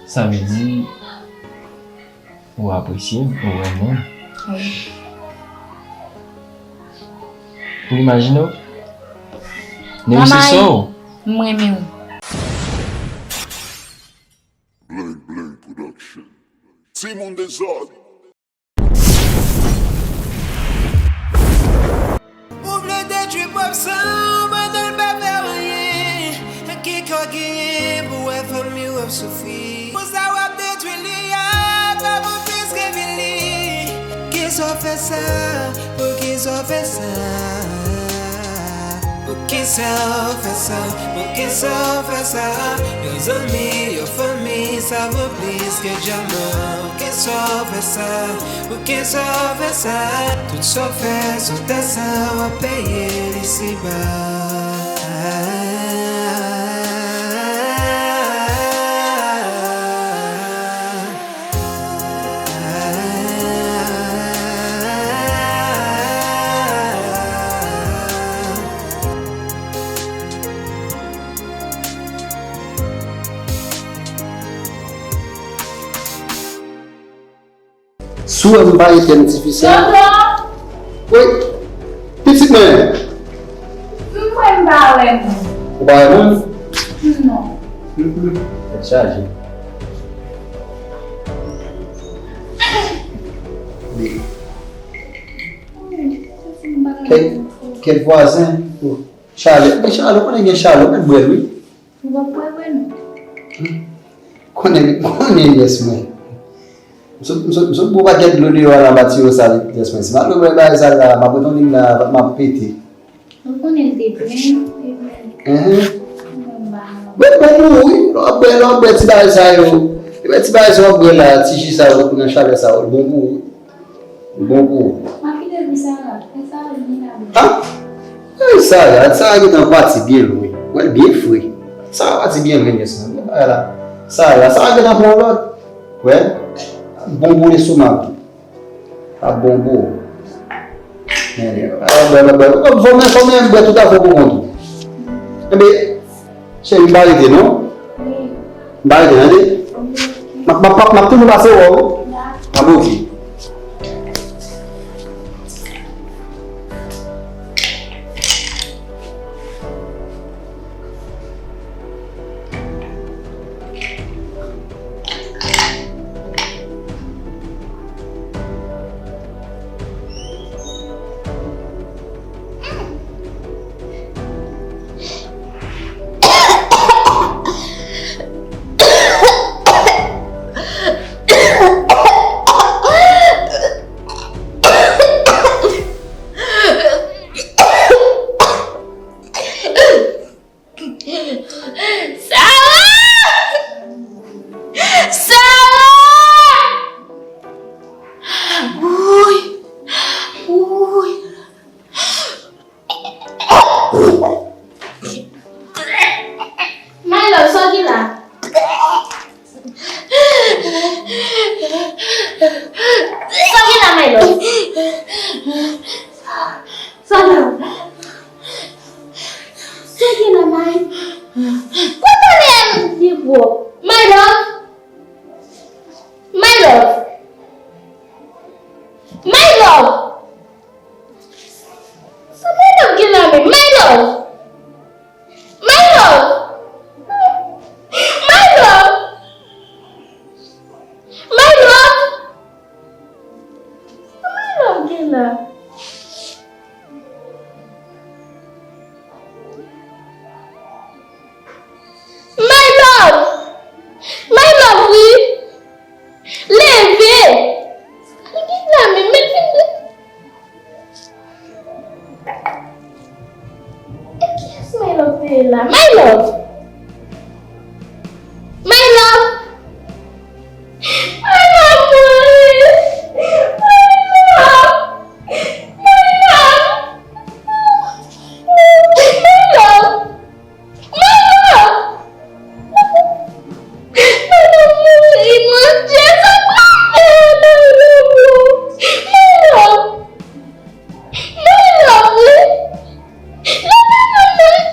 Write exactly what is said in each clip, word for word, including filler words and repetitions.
Sa vle di, ou apresye m, ou renmen m. Wi. Ou imajine w? Nèg se sa w. M renmen w. Bling Bling Production. Timoun dezòd. Ou vle detwi pwòp san w pandan l pa fè w anyen. Ki kò w genyen pou w wè fanmi w ap soufri? Pou sa w ap detwi li a, pa bon plis ke vin li. Poukisa w fè sa? Poukisa w fè sa? Poukisa w fè sa? Poukisa w fè sa? Yon zanmi, yon fanmi, sa vo plis ke dyaman. Poukisa w fè sa? Poukisa w fè sa? Tout sa w fè sou tè sa, w ap peye l isiba. Si w wè m pa etèn tifi sa. Tonton! Wi, pitit mwen. M kwè m pa wè moun. Ou pa wè moun? Non. Mm, mm. Tèt chaje. Kèk, kèk vwazen. Chalè, men chalè, ou konnen gen chalè, ou mèt bwè l, wi. Ou p ap bwè, bwè, non. Konnen, konnen, yès mwen. M sot, m sot, m sot bwè yon pakèt dlo deyò a la, m pa tire sa, yès mwen. Si m al bwè bagay sa la, m ap ret yon lim la, m ap pete. Ou konnen l te plen, te plen. Enhen. Mwen ba. Bwè, bon pou ou, wi. Lè w ap bwè, lè w ap bwè ti bagay sa yo. Ti bagay sa w ap bwè la, ti ji sa yo, nan chalè sa yo, l bon pou ou. Bon pou ou. M ap kite pou Sara. Fè Sara vini la. Ah! Ay, Sara, Sara gentan pati byen lwen. Wè l byen fre. Sara pati byen lwen, yès mwen. Bagay la. Sara, Sara gentan pran yon lòt. Wè. Bon pou lestomak ou. Ap bon pou ou. Men, men, bagay la bwè, bwè, bwè. Fò men, fò men bwè tout afè pou kont ou. Enben, Cheri, m pa rete non. M pa rete, tande? M ap, m ap, m ap, m ap toujou pase wè w. A bon, oke. Sara! Sara! Wouy! Wouy! My love, sa w gen la? Sa w gen la, my love? Sa w gen la? Sa w gen la, my? Kote w ye, bro? My love? My love? My love? Sa my love gen la menm? My love? My love? My love? My love? Sa my love gen la? My love! My love, wi! Leve! Sa l gen la menm? Men vin de. E kiyès my love te ye la? My love! My love! My love, mwen! My love! My love! My love! Madan! Madan mouri, mon Dye, sa pral fè, madan, non. Madan! Madan, wi. Madan, madan.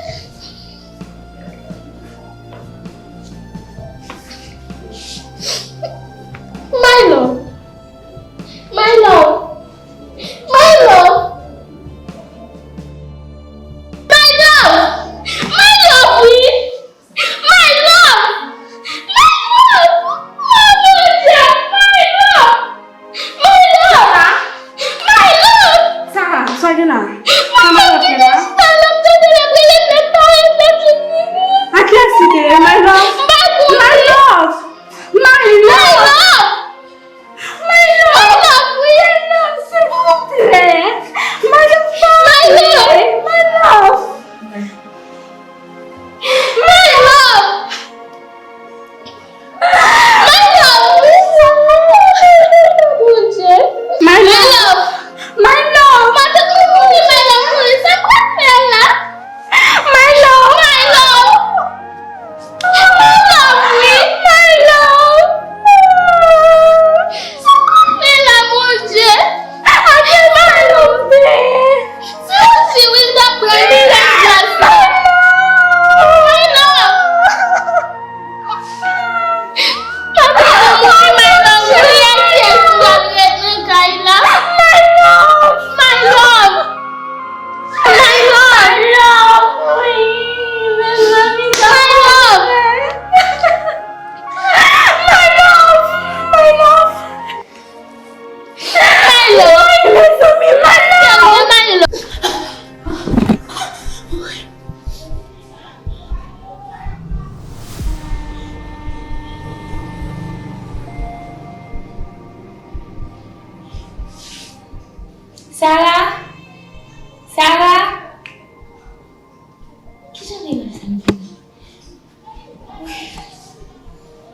Tande lè sa m vini.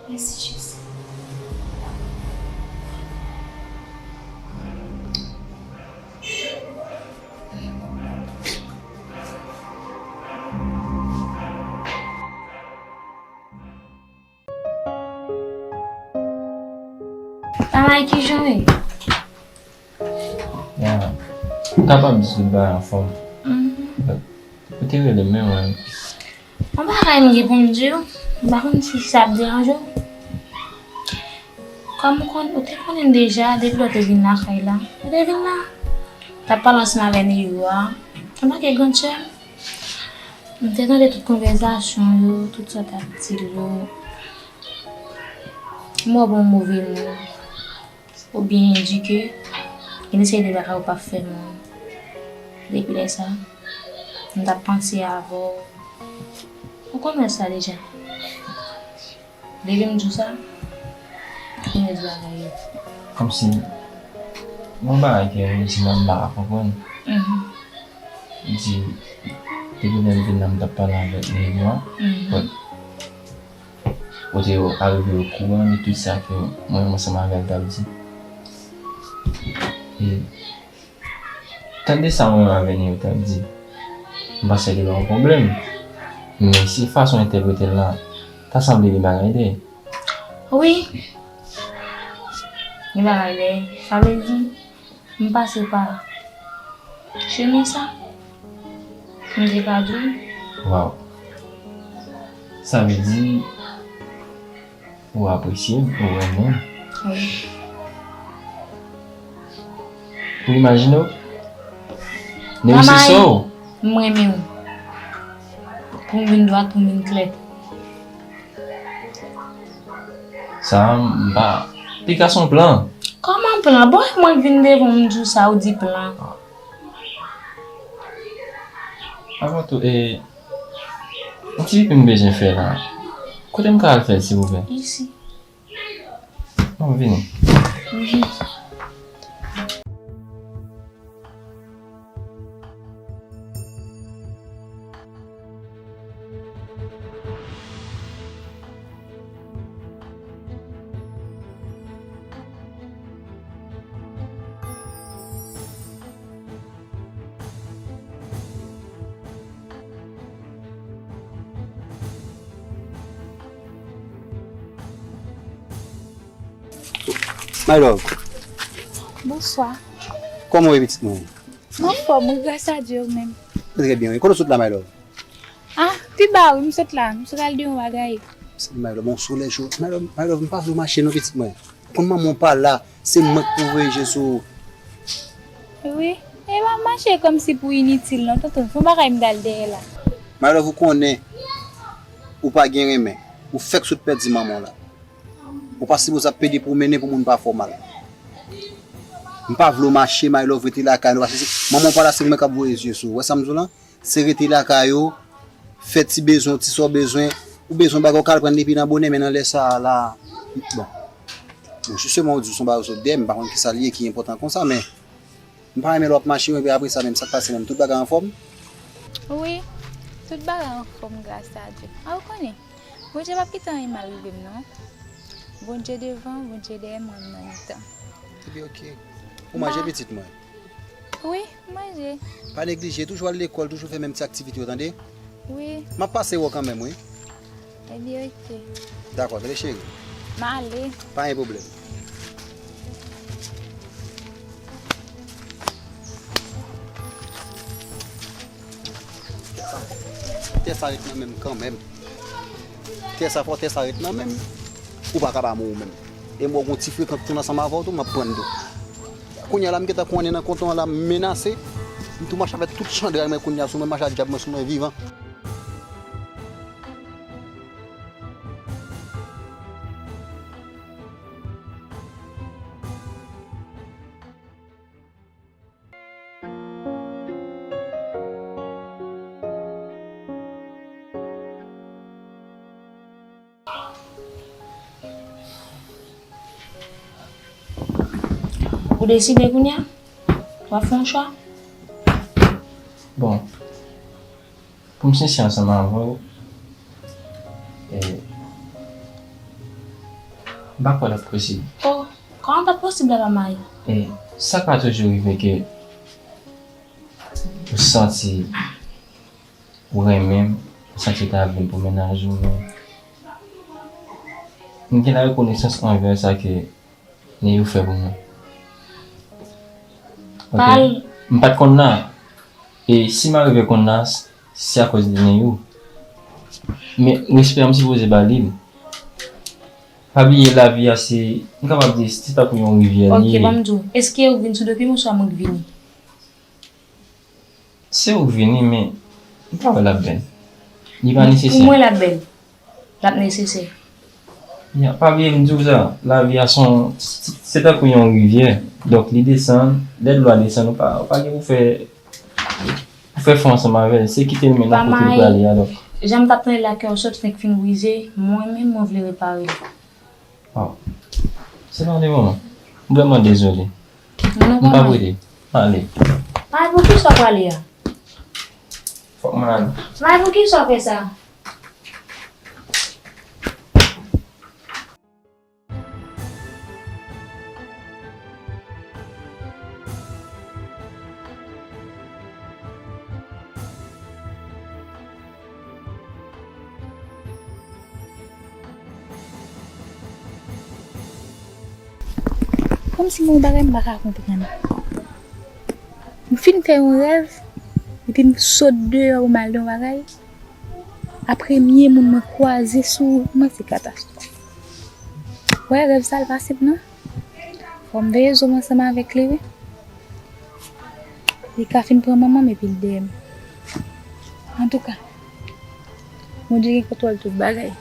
Mèsi, Jezi. Papa, kijan w ye? Ya, m kapab di tout bagay anfòm. Mhm. Ou te rele m, men mwen. Yon bagay m gen pou m di w, m pa konn si sa ap deranje w. Kòm ou konn, ou te konnen m deja, depi lè w te vin lakay la. Ou te vin la, t ap pale ansanm avè Neyou a. Antanke grann sè m, m te tande tout konvèsasyon yo, tout sa w t ap di l yo. M wè w pa yon move moun. Ou byen edike, gen de seri de bagay ou p ap fè moun. Depi lè sa, m t ap panse avè w. Ou konn wè sa deja. Depi m di w sa, ou konn wè bagay yo. Kòmsi, gon bagay ke ou di la m pa ka konprann. Mhm. Ou di, depi lè m vin la, m t ap pale avèk nèg yo a. Mhm. But, ou te arive okouran de tout sa ke mwen menm ansanm avè l t ap di. E tande sa mwen menm avè Neyou t ap di, m panse li pa yon pwoblèm. Men si fason w entèprete l la, ta sanble gen bagay dèyè. Wi. Gen bagay dèyè. Sa vle di, m pase pa chemen sa. M te ka di w. Waw. Sa vle di, ou apresye m, ou renmen m. Wi. Ou imajine w? Neyou se sè w. M renmen w. Pou m vin dwat, pou m vin klè. Sa, m pa. Piga se yon plan. Kòman plan? Bon, mwen vin devan w, m di w sa, ou di plan. Avan tou, e, yon ti pipi m bezwen fè la. Kote m ka al fè l, silvouplè? Isi. Bon, vini. Mhm. My love. Bonswa. Kòman w ye, pitit mwen? M anfòm, wi, gras a Dye, ou menm? Trè byen, wi. Kote w sot la, my love? Ah, pi ba, wi, m sot la. M sot al di yon bagay. Sali, my love, bon solèy cho. My love, my love, m pa vle w mache non, pitit mwen. Ou konn manman w pa la, se mwen k pou voye je sou ou. Wi, e pa mache kòmsi pou initil non, tonton. Fè yon bagay m t al dèyè la. My love, ou konnen, ou pa gen renmen. Ou fèk sot pèdi manman w la. Ou pa sipoze ap pede pwomennen pou moun pa fè w mal. M pa vle w mache, my love, rete lakay nou, paske se, manman w pa la, se mwen k ap voye zye sou ou. Wè sa m di w lan? Se rete lakay ou, fè ti bezwen w, ti sa w bezwen. Ou bezwen bagay, ou ka al pran l depi nan bonè, men nan lè sa a la, bon. Bon, jistèman, ou di w se yon bagay ou sot dèyè, m pa konn kisa l ye ki enpòtan konsa, men m pa renmen lè w ap mache, epi apre sa menm, sa k pase menm, tout bagay anfòm? Wi, tout bagay anfòm, gras a Dye. A, ou konnen, Bondye p ap kite anyen mal rive m non. Bondye devan, Bondye dèyè, mwen m nan mitan. Ebyen, oke. Ou manje, pitit mwen? Wi, m manje. Pa neglije, toujou al lekòl, toujou fè menm ti aktivite yo, tande? Wi. M ap pase wè w kanmenm, wi. Ebyen, oke. Dakò, tande cheri. M ale. Pa gen pwoblèm. Tè sa ret nan men m kanmenm. Tè sa fò, tè sa ret nan men m. Ou pa ka pa mouri menm. E m wè w gon ti frekan k tounen ansanm avè w tou, m ap prann tou. Kounye a la, m gentan konnen nan konton an la, m menase. M tou mache avèk tout chandra mwen kounye a sou mwen, mache ak dyab mwen sou mwen vivan. Ou deside kounye a? W ap fè yon chwa? Bon, Pou m sensè ansanm avè w, e, m pa kwè l ap posib. Oh, kòman l p ap posib la, pa may? E, sa ka toujou rive ke ou santi ou renmen m, ou santi w ta vle m pou mennaj ou, men m gen la rekonesans anvè sa ke Neyou fè pou mwen. Ok? M pa t konn la. E si m arive konn la, s- se akoz de Neyou. Men respè a m sipoze ba li l. Pa bliye lavi a se, m kapab di, se tankou yon rivyè li ye. Ok, ban m di w, èske ou vin sou do pye m oswa mwen k vini? Se ou k vini, men m pa wè l ap bèl. Li pa nesesè. Pou mwen, l ap bèl. L ap nesesè. Ya, pa bliye m di w sa, lavi a se yon, se tankou yon rivyè. Donk, li desann, lè dlo a desann, ou pa, ou pa gen pou fè, pou fè fon ansanm avè l. Se kite l menm nan kote l prale a, donk. Jan m t ap tande l la, kè w sot fenk fin brize, mwen menm, mwen vle repare l. Oh. Se pa de moman. M vrèman dezole. M p ap rete. Ale. May, poukisa w prale a? Fòk mwen ale. May, poukisa w fè sa? Kòmsi gen yon bagay m pa ka konprann. M fin fè yon rèv, epi m sot deyò pou m al nan yon bagay. A premye moun mwen kwaze sou wout mwen, se katastwòf. Wè, rèv sa l pa senp non. Fò m veye zo m ansanm avèk li, wi. Li ka fin pran manman m epi l dèyè m. Antouka, Bondye gen kontwòl tout bagay.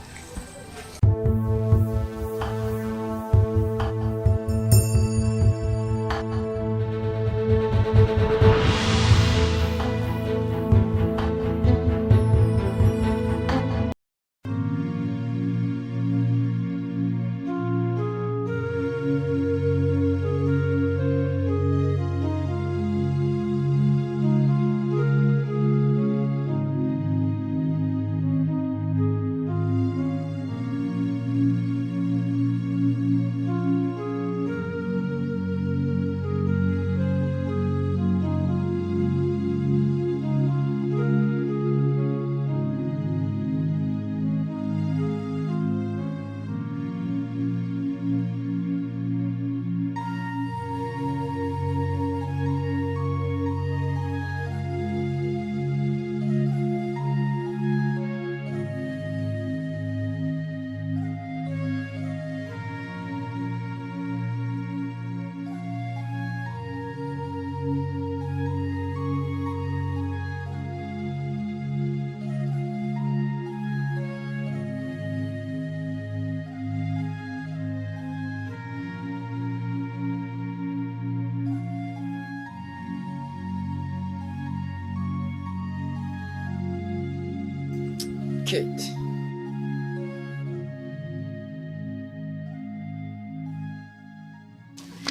Kèt.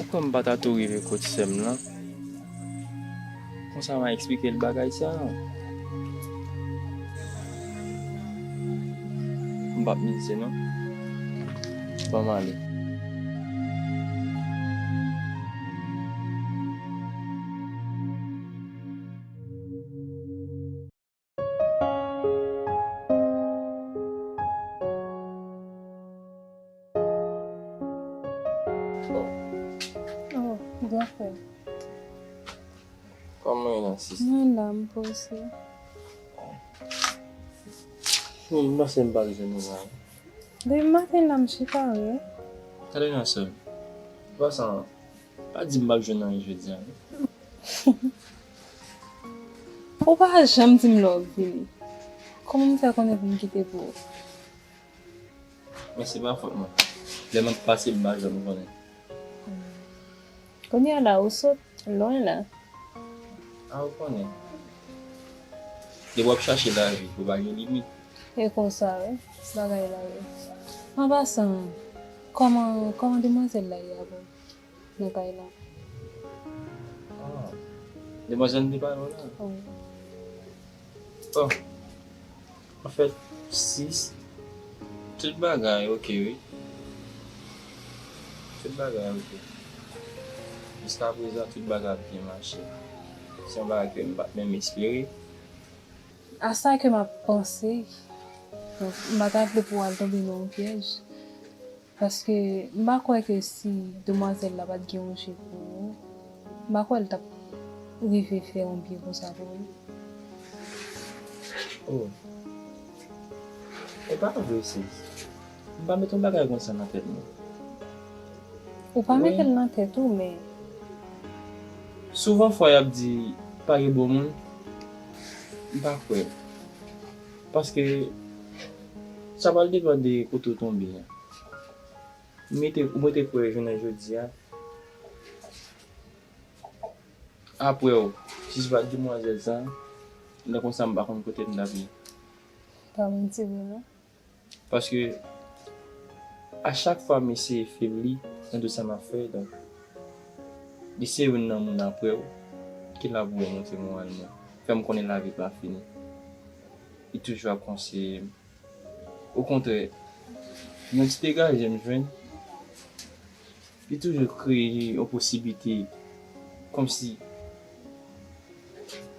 Ou kwè m pa ta tou rive kot sè m lan? Konsa m a eksplike l bagay sa a. M p ap mize non. Ban m ale. Oh, gran frè. Kòman w ye la, sis? Mwen la, m poze. Hmm, m panse m pa t jwenn ou la. Depi maten la, m chita, wi. Tande nan sè m. An pasan, pa di m pa t jwenn anyen jodi a, non. Ou pa janm di m lè w ap vini. Kòman m fè konnen pou m kite pou ou? Men se pa fòt mwen. Lè m ap pase, m pa janm konnen. Kounye a la, ou sot lwen la. A, ou konnen. Depi w ap chache lavi, ou pa gen limit. E konsa, wi, bagay la ye. An pasan, kòman, kòman demwazèl la ye avè w nan kay la? Ah, demwazèl m te pale w la? Wi. Oh, Anfèt, sis, tout bagay oke, wi. Tout bagay oke. Jiskaprezan, tout bagay ap byen mache. Se yon bagay ke m pa t menm espere. A sa ke m ap panse, donk, m pa ta vle pou w al tonbe nan yon pyèj. Paske m pa kwè ke si demwazèl la pa t gen yon je pou ou, m pa kwè l t ap rive fè yon byen konsa pou ou. Oh. E pa vre, sis. M pa met yon bagay konsa nan tèt mwen. Ou pa mete l nan tèt ou, men souvan fwa y ap di pa gen bon moun, m pa kwè. Paske sa pral depann de kote w tonbe a. Mwen te, mwen te kwè jounen jodi a. Apre w, si se pa t demwazèl sa, lè konsa m pa konn kote m t ap ye. Pa manti vre non. Paske a chak fwa m eseye febli nan tout sa m ap fè, donk, li se youn nan moun apre w ki la pou remonte moral mwen, fè m konnen lavi pa fini. Li toujou ap konseye m. Okontrè, nan ti degaje m jwenn, li toujou kreye yon posiblite kòmsi,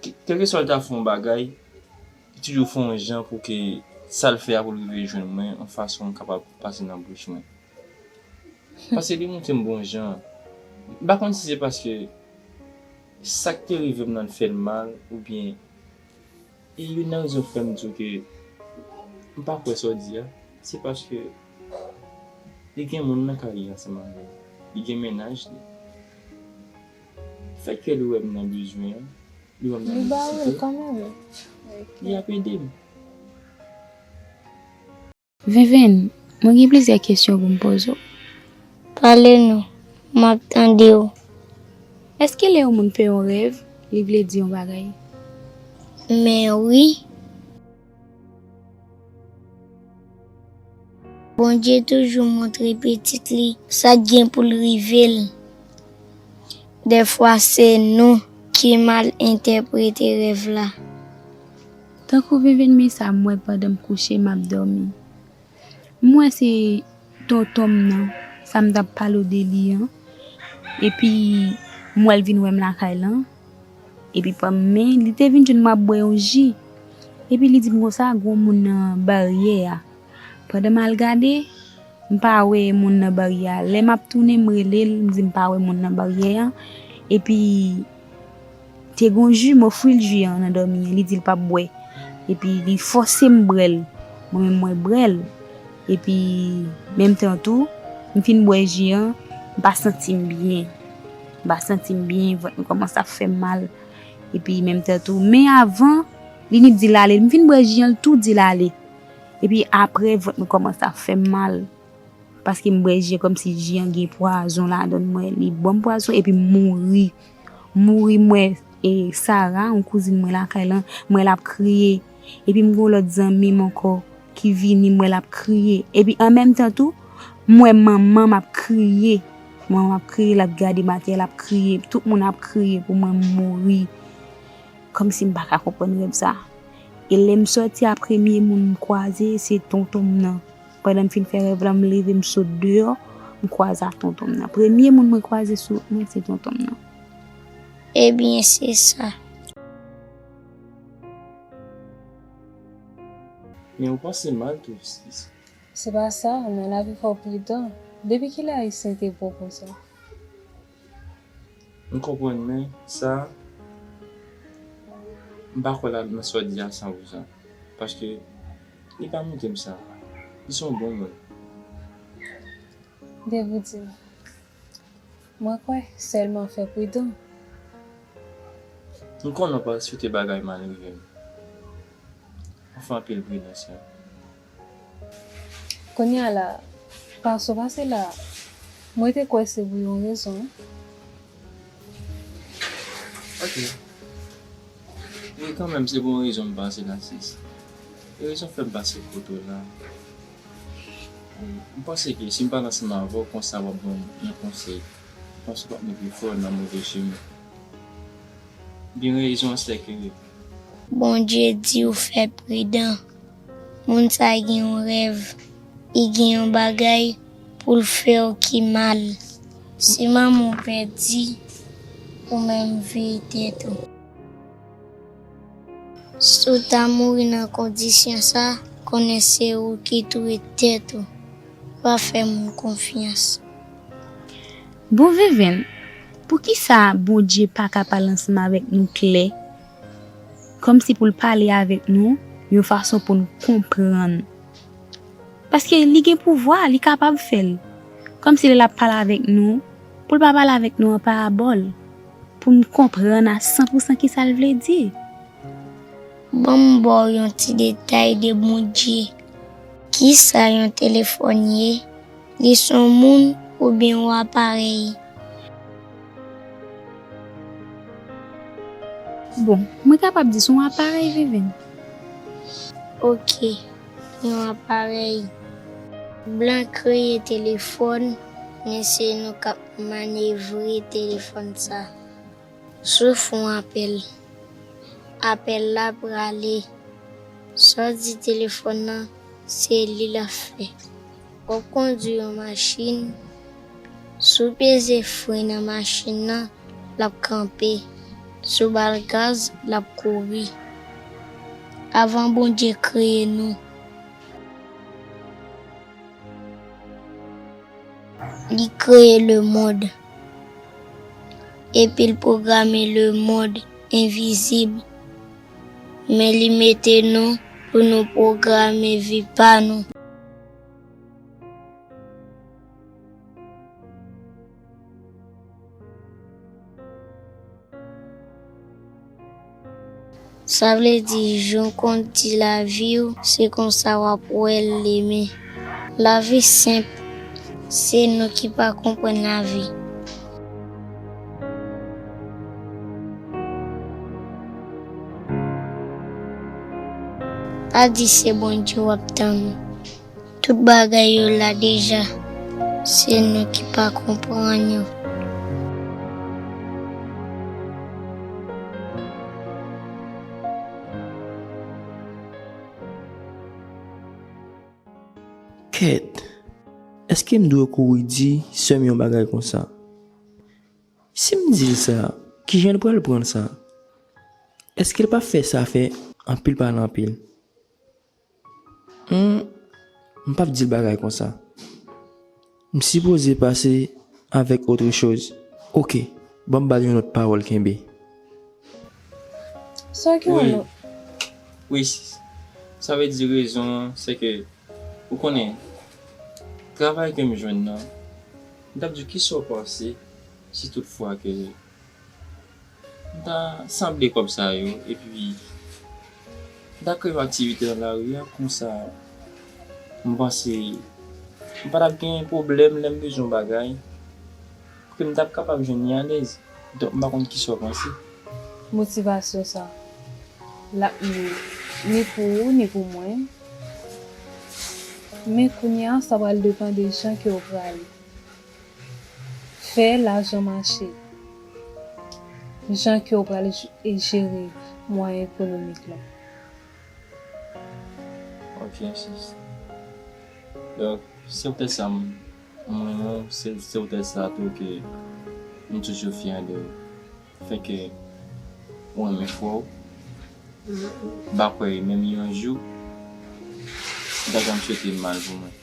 ke-, kèlkeswa l ta fè yon bagay, li toujou fè yon jan pou ke sa l fè a pou l rive jwenn mwen, yon fason m kapab pase nan bouch mwen. Paske li montre m bon jan. M pa konn si se paske sa k te rive m nan fè l mal, oubyen e youn nan rezon k fè m di w ke m pa kwè sa w di a, se paske li gen moun nan kay li ansanm avè l. Li gen mennaj li. Fèt ke li wè m nan bezwen an, li wè m nan nesesite, li ap ede m. Venvenn, mwen gen plizyè kesyon pou m poze w. Pale non, m ap tande w. Èske lè yon moun fè yon rèv, li vle di yon bagay? Men wi. Bondye toujou montre pitit li sa k gen pou l rive l. Dèfwa se nou ki mal entèprete rèv la. Tankou venvenn men sa m wè pandan m kouche m ap dòmi. M wè se tonton m nan, sa m t ap pale w de li an. Epi m wè l vin wè m lakay lan. Epi panm men li te vin jwenn m ap bwè yon ji. Epi li di m konsa gon moun nan baryè a. Pandan m al gade, m pa wè moun nan baryè a. Lè m ap tounen, m rele l, m di m pa wè moun nan baryè a. Epi, te gon ji, m ofri l ji an nan dòmi an, li di l p ap bwè. Epi, li fòse m bwè l. Mwen menm, mwen bwè l. Epi, menm tan tou, m fin bwè ji an, m pa santi m byen. M pa santi m byen, vant mwen kòmanse ap fè m mal. Epi, menm tan tou, men avan, li ni di l ale, m fin bwè ji an, l tou di l ale. Epi apre, vant mwen kòmanse ap fè m mal. Paske m bwè ji an kòmsi ji an gen pwazon ladan l, m wè li ban m pwazon epi m mouri. M mouri, m wè e Sara, yon kouzin mwen lakay lan, m wè l ap kriye. Epi m gen yon lòt zanmi m ankò ki vini, m wè l ap kriye. Epi an menm tan tou, m wè manman m ap kriye. Manman m ap kriye, l ap gade m atè, l ap kriye. Tout moun ap kriye pou mwen, m mouri. Kòmsi m pa ka konprann rèv sa. E lè m sòti a, premye moun m kwaze, se tonton m nan. Pandan m fin fè rèv la, m leve, m sot deyò, m kwaze ak tonton m nan. Premye moun mwen kwaze sou wout mwen, se tonton m nan. Ebyen, se sa. Men ou panse mal tou, sis. Se pa sa, men lavi fè w pridan. Depi kilè Ayisyen te bon konsa? M konprann, men sa, m pa kwè la nan sa w di a san pou san. Paske li pa montre m sa. Li se yon bon moun. Byen pou di m. Mwen kwè, sèlman fè pridan. M konnen w pa swete bagay mal rive m. Ou fè anpil pridans wi. Kounye a la, pase w pase la, mwen te kwè se pou yon rezon wi. Ok. E kanmenm se pou yon rezon m pase la sis. E rezon fè m pase kote w la. M panse ke si m pale ansanm avè w konsa w ap ban m yon konsèy. M panse w p ap mete fò nan move chemen. Byen rezon an se ke. Bondye di w fè pridan. Moun sa gen yon rèv, li gen yon bagay pou l fè w ki mal. Si manman w pèdi, ou menm veye tèt ou. Si w ta mouri nan kondisyon sa, konnen se ou ki touye tèt ou. Pa fè moun konfyans. Bon, Venvenn, poukisa Bondye pa ka pale ansanm avèk nou klè, kòmsi pou l pale avèk nou yon fason pou n konprann? Paske li gen pouvwa, li kapab fè l. Kòmsi lè l ap pale avèk nou, pou l pa pale avèk nou an parabòl, pou n konprann a san pou san kisa l vle di. Ban m ba w yon ti detay de Bondye. Kisa yon telefòn ye? Li se yon moun oubyen yon aparèy? Bon, mwen kapab di se yon aparèy, Venvenn. Oke, yon aparèy. Blan kreye telefòn, men se nou k ap manevre telefòn sa. Si w fè yon apèl, apèl la prale. Sa w di telefòn nan, se li l ap fè. W ap kondui yon machin, si w peze fren nan machin nan, l ap kanpe. Si w ba l gaz, l ap kouri. Avan Bondye kreye nou, li kreye lemonn. Epi l pwograme lemonn envizib. Men li mete nou pou nou pwograme vi pa nou. Sa vle di, jan w kondi lavi w, se konsa w ap wè l demen. Lavi senp, se nou ki pa konprann lavi. Pa di se Bondye w ap tann. Tout bagay yo la deja, se nou ki pa konprann yo. Kèt, èske m dwe kouri di sè m yon bagay konsa? Si m di l sa, kijan l pral pran sa? Èske l p ap fè sa fè anpil pale anpil? Humm, m p ap di l bagay konsa. M sipoze pase avèk autre chose. Oke, ban m ba l yon lòt pawòl kenbe. Sa ki yon Wi. lòt? Wi, sis. Sa vle di rezon an, se ke, ou konnen, travay ke m jwenn nan, m t ap di w kisa w panse si tout fwa ke m ta sanble kòb sa yo, epi m ta kreye yon aktivite nan lari a, konsa m panse m pa t ap gen pwoblèm lè m bezwen yon bagay, ke m t ap kapab jwenn li alèz. Donk, m pa konn kisa w panse. Motivasyon sa, l ap ni, ni pou ou, ni pou mwen. Men kounye a, sa pral depann de jan ke w prale fè lajan mache, jan ke w pral j- e jere mwayen ekonomik la. Ok, sis. Donk, se poutèt sa m, m renmen w, se, se poutèt sa tou ke m toujou fyè de ou. Fè ke ou renmen frè w, m pa kwè menm yon jou, ou ta janm swete mal pou mwen.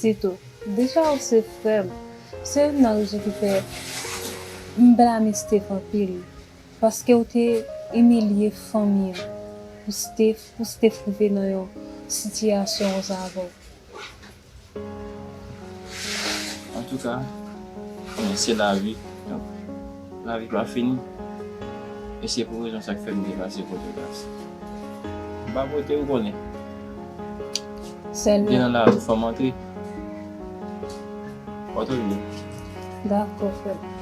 Ditou. Deja ou se frè m. Se youn nan rezon ki fè m blame Steph anpil. Paske ou te imilye fanmi an. Pou Steph, pou Steph rive nan yon sitiyasyon konsa avè w. Antouka, konnen se lavi. Donk, lavi pa fini. E se pou rezon sa k fè m te pase kote w pase. M pa pote, ou konnen. M te Sèlman. Nan lari, fò m antre. Pote w byen. Dakò, frè m.